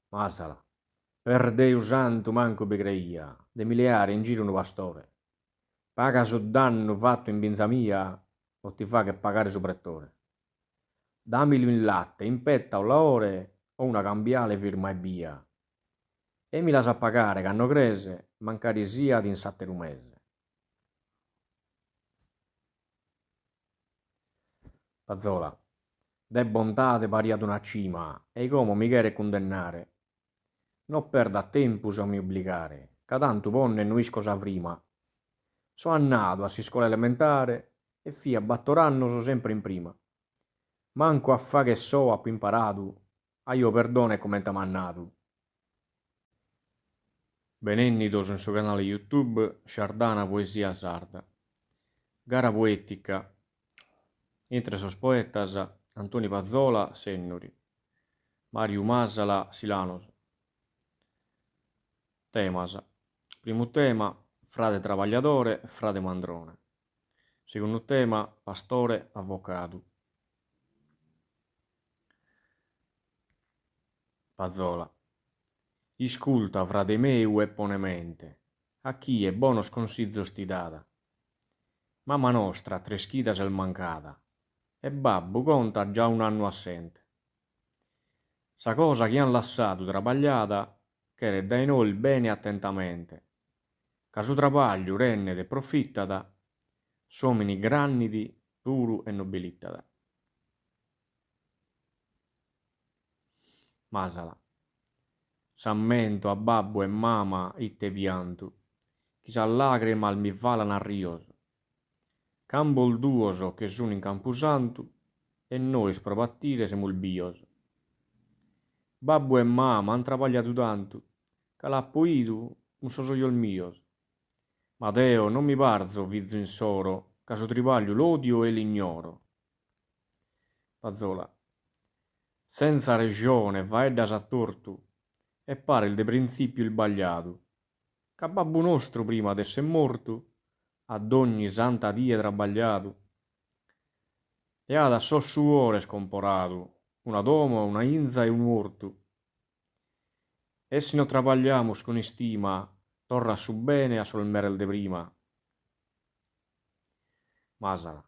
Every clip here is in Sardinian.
Masala, Per Deus santu mancu bi creia de mi leare in giru unu pastore. Paga su dannu fattu in binza mia o ti faghet pagare su pretore. Damilu in latte, in petta o laore o una cambiale firma ebbia. E mi l'as a pagare cando crees, mancari siat in s'atteru mese. Pazzola, De bontade pariat una cima e-i como mi cheret cundennare. No perdat tempus a mi obbligare, ca tantu ponner no isco sa frima. So andadu a s'iscola elementare e fia battor annos sempre in prima. Mancu a fagher s'o apo imparadu, ajò perdona comente m'at nadu. Benennidos in su canale YouTube Shardana Poesia Sarda. Gara poetica intre sos poetas Antoni Pazzola, Sennori, Mariu Masala, Silanos. Temas, primu tema, frade trabagliadore, frade mandrone. Segundu tema, pastore, avocadu. Pazzola, Isculta, frade meu, e pone mente, a chie bonos consizos ti dat. Mama nostra tres chidas est mancada e babbu contat già un'annu assente. Sa cosa chi an lassadu trabagliada cheret dae nois bene attentamente, ca su trabagliu rennet e profittat, s'omine ingrandit puru e nobilittat. Masala, S'ammento a babbu e mama ite piantu, chi sas lagrimas mi falan a rios. Ch'ambos duos che sun in campusantu e nois pro patire semus bios. Babbu e mama an trabagliadu tantu ca l'apo 'idu cun sos ojos mios. Ma deo non mi parzo fizu insoro ca su tribagliu l'odio e l'ignoro. Pazzola, Senza rejone faeddas a tortu e pares de printzipiu isbagliadu, ca babbu nostru prima d'esser mortu at dogni santa die trabagliadu e at a sos suores comporadu una domo, una 'inza e unu ortu. E si no trabagliamus cun istima torrat su bene a sos meres de prima. Masala,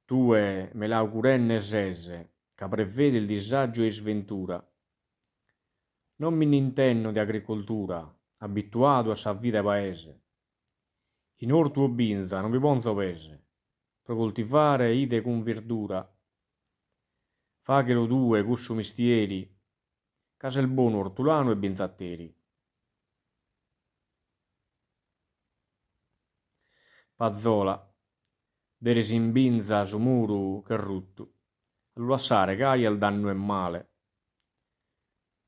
Tue malaugurende ses ca prevedis disagiu e isventura. Non mi nd'intendo de agricoltura, abituadu a sa vida 'e paese. In ortu o binza non bi ponzo pese, pro coltivare 'ide cun virdura. Faghelu tue cussu mistieri, ca ses bonu ortulanu e binzateri. Pazzola, Deris in binza su muru ch'est ruttu, a lu lassare gai est dannu e male.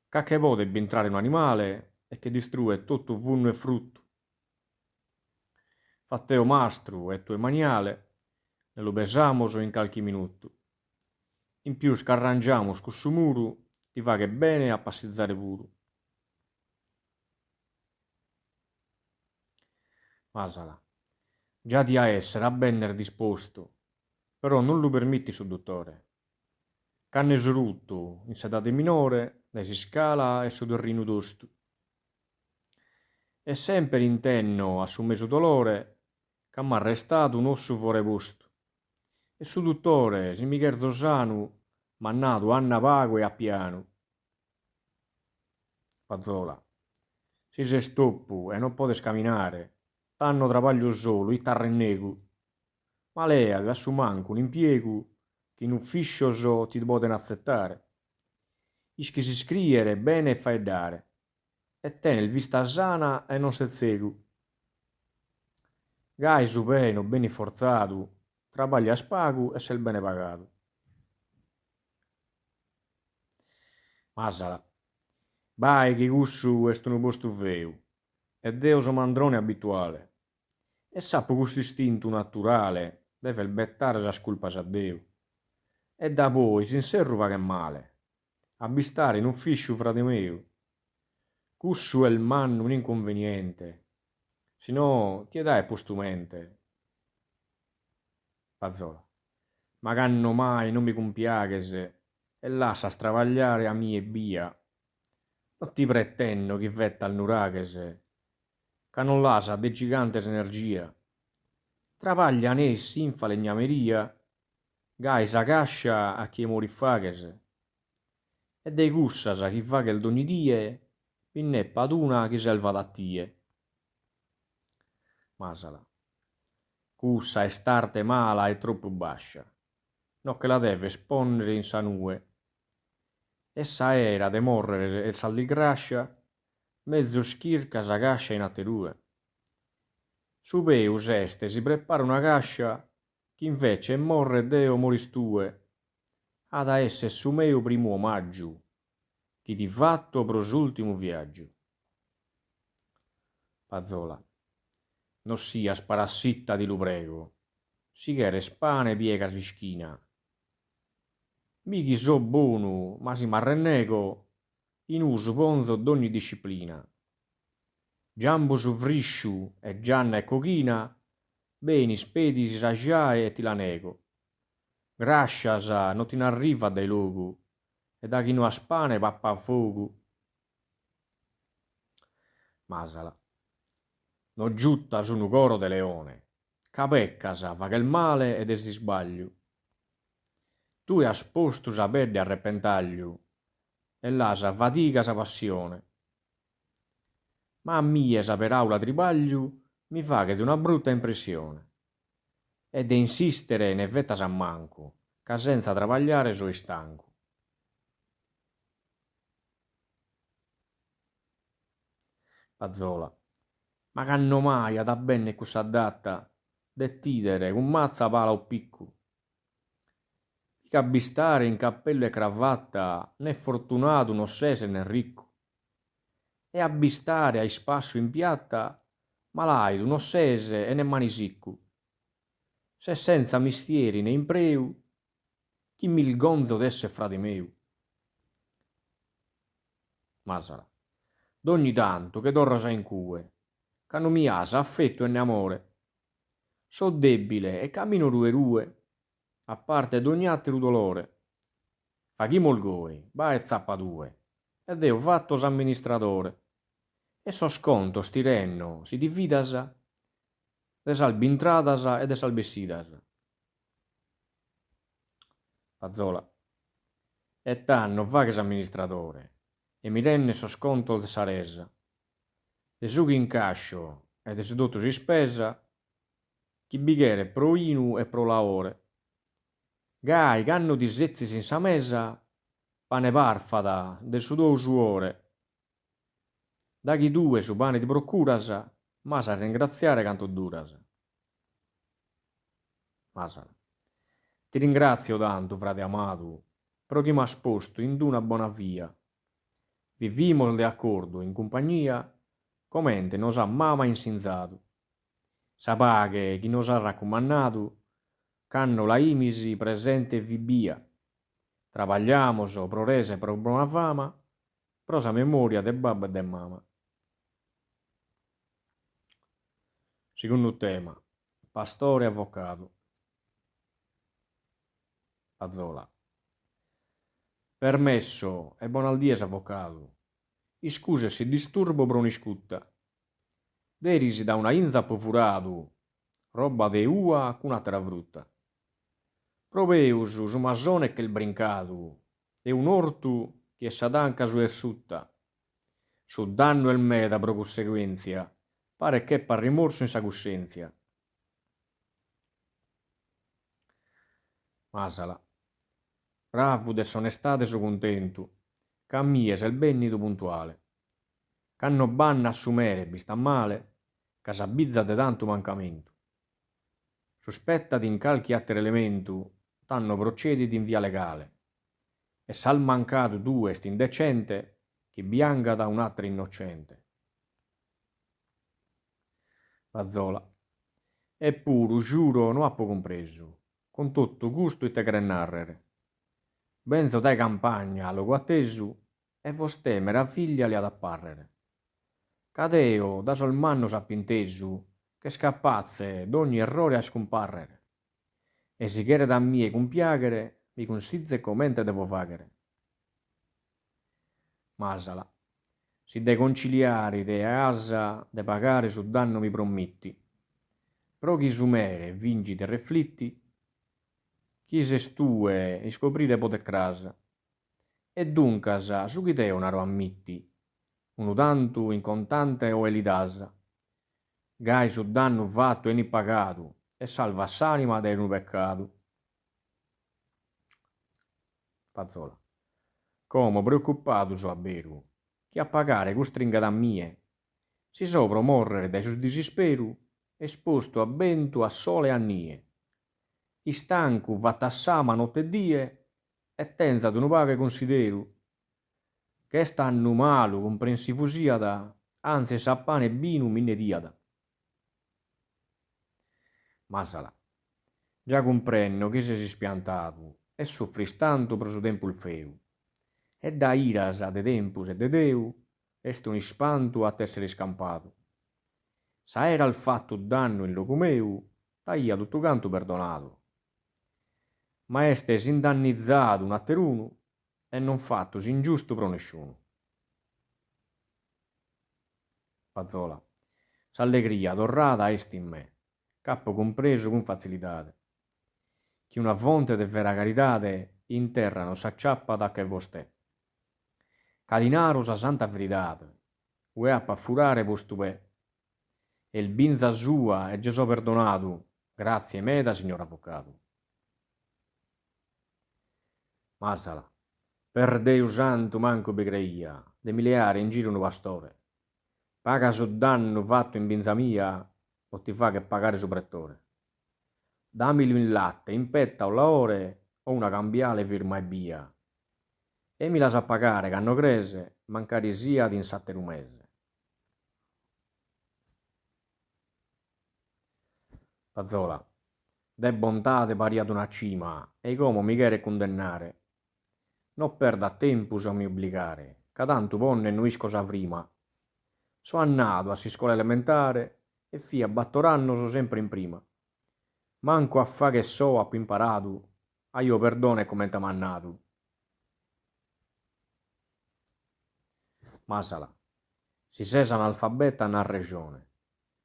Ca che podet bintrare un'animale e che distruet totu funnu e fruttu. Fatt'eo mastru e tue maniale, nde lu pesamos in calchi minutu. In pius ch'arrangiamus cussu muru ti faghet bene a passizare puru. Masala, Già dia esser a benner dispostu, però non lu permittit su duttore. Ca nde so ruttu in s'edade minore dae s'iscala 'e su terrinu tostu. E semper intenno a su mesu dolore ca m'at restadu un'ossu fora 'e postu. E su duttore, si mi cherzo sanu, m'at nadu anda pagu e a pianu. Pazzola, Si ses toppu e non podes caminare, tando trabagliu solu, ite arrennegu! Ma leadi a su mancu un'impiegu chi in ufiscios ti poden atzettare. Ischis iscriere bene e faeddare e tenes vista sana e non ses tzegu. Gai su pê non benit fortzadu, trabaglias pagu e ses bene pagadu. Masala, Bae chi cussu est unu postu feu e deo so mandrone abituale e s'apo custu istintu naturale deves bettare sas culpas a Deu e da poi s'inserru faghet male a bistare in ufisciu frade meu cussu est mannu un'inconveniente si no chie t'aer postu mente. Pazzola, Ma cando mai non mi cumpiaghes e lassas trabagliare a mie ebbia? No ti pretendo chi fettas nuraghes, ca non l'as de gigante s'energia. Trabaglia nessi in falegnameria, gai sa cascia a chie morit faghes. E de cussas chi faghes dogni die bi nd'epat una chi servat a tie. Masala. Cussa est arte mala e troppu bascia, no che la deves ponnere in sa nue. E s'aera de morrer est sa dilgrascia, mezus chirca sa cascia in aterue. Su peus est si preparo una cascia chi invece 'e morrer deo moris tue, at a esser su meu primu omaggiu chi ti fatto pro s'ultimu viaggiu. Pazola. No sias parassita ti lu prego, si cheres pane piega s'ischina. Mi chi so bonu ma si m'arrennego, in usu ponzo dogni disciplina. Giambo su frisciu e gianna e coghina, benis pedis sa jae e ti la nego. Grascias no ti n'arrivat dae logu e da chi no as pane pappa fogu. Masala. No giuttas unu coro de leone, ca peccas, faghes male ed est isbagliu. Tue as postu sa pedde a repentagliu e l'as a fadiga sa passione. Ma a mie sa peraula tribagliu mi faghet una brutta impressione. E de insistere ne fettas a mancu, ca senza trabagliare so istancu. Pazola. Ma cando mai at a benner cussa data de t'idere cun mazza pala o piccu? Mi ch'a bistare in cappellu e cravatta ne fortunadu no ses ne riccu. E a bistare a ispassu in piatta malaidu no ses e ne manisiccu. Ses senza mistieri ne impreu chi m'ilgonzo d'esser frade meu. Masala. Dogni tantu che torras a incue, ca no mi as affettu e ne amore. So debile e camino rue rue, a parte dogni atteru dolore. Faghimos goi, bae e zappa tue, e deo fatto s'amministradore. E sos contos ti renno, si ti fidas, de sas bintradas e de sas bessidas. Pazola. E tando faghe s'amministradore e mi rendes sos contos de sa resa, de su chi incascio e de su totu s'ispesa chi bi cheret pro 'inu e pro laore. Gai cando ti setzis in sa mesa pane parfat de su tou suore. Da chi tue su pane ti procuras m'as a ringratziare cantu duras. Masala. Ti ringratzio tantu, frade amadu, pro chi m'as postu in d'una bona via. Vivimos de acordu in cumpagnia comente nos at mama insinzadu. Sa paghe chi nos at racumandadu cando l'aimis presente fit bia. Trabagliamos pro resa e pro bona fama, pro sa memoria de babbu e de mama. Segundu tema, pastore e avocadu. Pazola. Permesso e bonas dies avocadu. Iscuset si disturbo pro un'iscutta. Deris da una 'inza apo furadu roba de ua cun àtera frutta. Pro peus su masone ch'est brincadu de un'ortu chi est sa tanca sua est sutta. Su dannu est meda pro cusseguèntzia, paret ch'epat rimorsu in sa cussèntzia. Masala. Bravu de s'onestade so cuntentu, ca a mie ses bènnidu puntuale. Cando b'andat su mere b'istat male, ca s'abizat de tantu mancamentu. Suspettat in calchi àteru elementu, tando procedit in via legale. E s'as mancadu tue est indecente chi piangat un'àteru innocente. Pazola. Eppuru, giuro, no apo cumpresu, cun totu custu ite cheret nàrrere. Benzo dae campagna a logu atesu e vostè meraviglia li at a pàrrere. Ca deo da sos mannos apo intesu ch'est capatze dogni errore a iscumpàrrere. E si cheret a mie cumpiàghere mi cunsizet comente devo fàghere. Masala. Si de conciliare idea as de pagare su dannu mi promitti, pro chi su mere fingit e reflitti chi ses tue iscoprire podet cras. E duncas su chi deo naro ammitti, unu tantu in contante oe li das. Gai su dannu fattu 'enit pagadu e salvas s'anima dae unu peccadu. Pazzola. Como preoccupadu so abberu, chi a pagare custringat a mie, si so pro morrer dae su disisperu espostu a bentu a sole e a nie, istancu fattu a s'ama notte e die e tenzat unu pagu 'e cunsideru, ch'est annu malu cumprensivu siat, antzis a pane e binu mi nde diat. Masala, Già cumprendo chi ses ispiantadu e suffris tantu pro su tempus feu, e dae iras de tempus e de Deu est un'ispantu a t'essere iscampadu. S'aeras fattu dannu in logu meu t'aia totu cantu perdonadu. Ma est s'indannizadu un'aterunu e non fatto s'ingiustu pro nisciunu. Pazzola, S'allegria torrada est in me, c'apo cumpresu cun fatzilidade, chi una fonte de vera caridade in terra non s'acciappat che vostè. Ca li naro sa santa veridade, ue apo a furare postu pè. Est binza sua e già so perdonadu, gratzie meda signor avocadu. Masala, Per Deus santu mancu bi creia de mi leare in giru unu pastore. Paga su dannu fattu in binza mia o ti faghet pagare su pretore. Damilu in latte, in petta o laore o una cambiale firma ebbia. E mi l'as a pagare cando cres, mancari siat in s'atteru mese. Pazzola, De bontade pariat una cima e como mi cheret cundennare. No perdat tempus a mi obbligare, ca tantu ponner no isco sa frima. So andadu a s'iscola elementare e fia battor annos sempre in prima. Mancu a fagher s'o apo imparadu, ajò perdonet comente m'at nadu. Masala, Si ses analfabeta n'as rejone,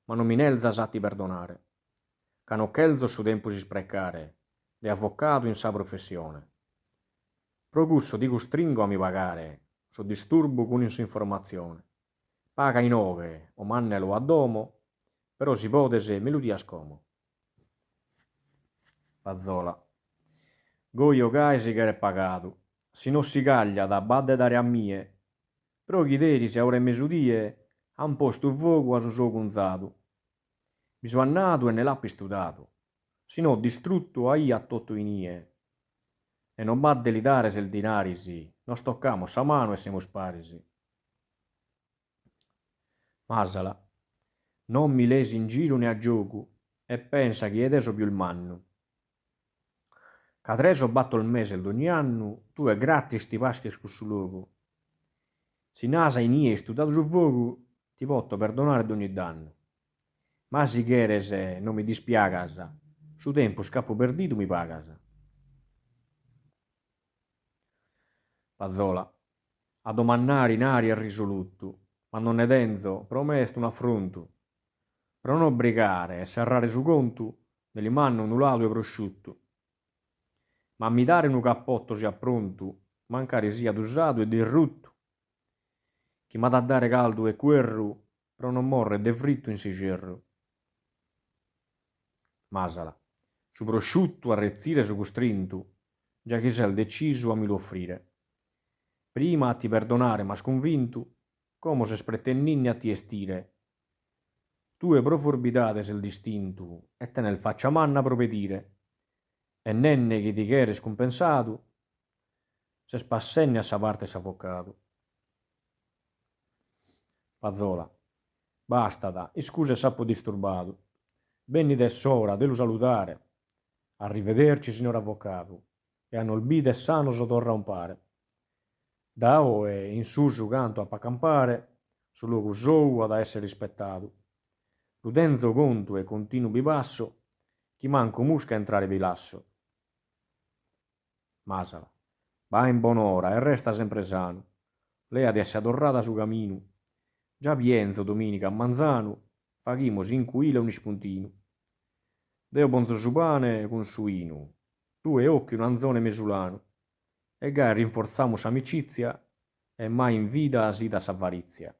ma non mi nelzas a ti perdonare, ca no chelzo su tempus isprecare de avocadu in sa professione. Pro cussu ti custringo a mi pagare su disturbu cun s'informatzione. Paga inoghe o mannelu a domo, però si podes mi lu dias como. Pazzola, Goi o gai si cheret pagadu, si no si cagliat b'at de dare a mie, pro chi deris a ora 'e mesudie an postu fogu a su sou cunzadu. Bi so andadu e nde l'apo istudadu, si no distruttu aiat totu inie. E no b'at de li dare ses dinaris, nos toccamos sa manu e semus paris. Masala, Non mi lees in giru ne a giogu e pensa chi 'e te so pius mannu. Ca tres o battor meses dogni annu tue gratis ti pasches cussu logu. Si n'as inie istudadu su fogu ti poto perdonare dogni dannu. Ma si cheres no mi dispiagas, su tempus ch'apo perdidu mi pagas. Pazzola, A domandare 'inari est risolutu, ma non nde tenzo, pro me est un'afrontu. Pro no brigare e serrare su contu, nde li mando unu ladu 'e prosciuttu. Ma a mi dare unu cappotto siat prontu, mancari siat usadu e dirruttu, chi m'at a dare caldu e cuerru pro non morrer de frittu in s'ijerru. Masala, Su prosciuttu a retzire so custrintu, già chi ses detzisu a mi lu offrire. Prima a ti perdonare m'as cunvintu, como ses pretendinde a ti 'estire. Tue pro furbidade ses distintu e tenes faccia manna pro pedire. E nende chi ti cheres cumpensadu, ses passende a sa parte 'e s'avocadu. Pazzola, Bastat, iscuset s'apo disturbadu. Bennida est s'ora de lu saludare. Arrivederci, signor avocadu, e a nos bider sanos torra umpare. Da oe in susu cantu ap'a campare, su logu sou at a esser rispettadu. Lu tenzo contu e continu bi passo, chi mancu musca intrare bi lasso. Masala, Bae in bonora e resta sempre sanu. Leadi a sa torrada su caminu. Già bi 'enzo dominiga a manzanu, faghimos in cuile un'ispuntinu. Deo ponzo su pane cun su 'inu, tue 'occhi un'anzone mesulanu, e gai rinfortzamus s'amicizia e mai in vida s'idat s'avarizia.